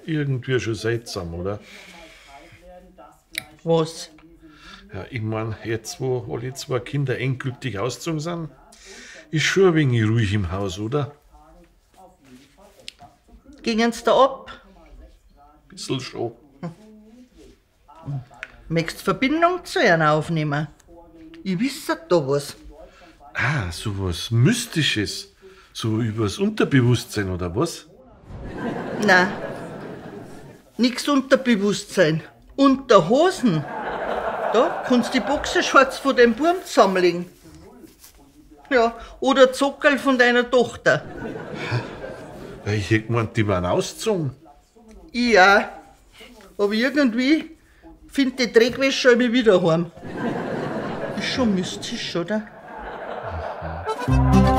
Irgendwie schon seltsam, oder? Was? Ja, ich mein, jetzt wo alle zwei Kinder endgültig ausgezogen sind, ist schon ein wenig ruhig im Haus, oder? Gingen's da ab? Bissl schon. Möchtest Verbindung zu ihnen aufnehmen? Ich wisse da was. Ah, so was Mystisches. So übers Unterbewusstsein, oder was? Nein. Nix Unterbewusstsein. Unterhosen. Da kannst die Boxershorts von dem Burm zusammenlegen. Ja, oder Zockerl von deiner Tochter. Ja, ich hätt gemeint, die waren ausgezogen. Ich auch. Aber irgendwie find die Dreckwäsche immer wieder heim. Ist schon mystisch, oder? Mhm.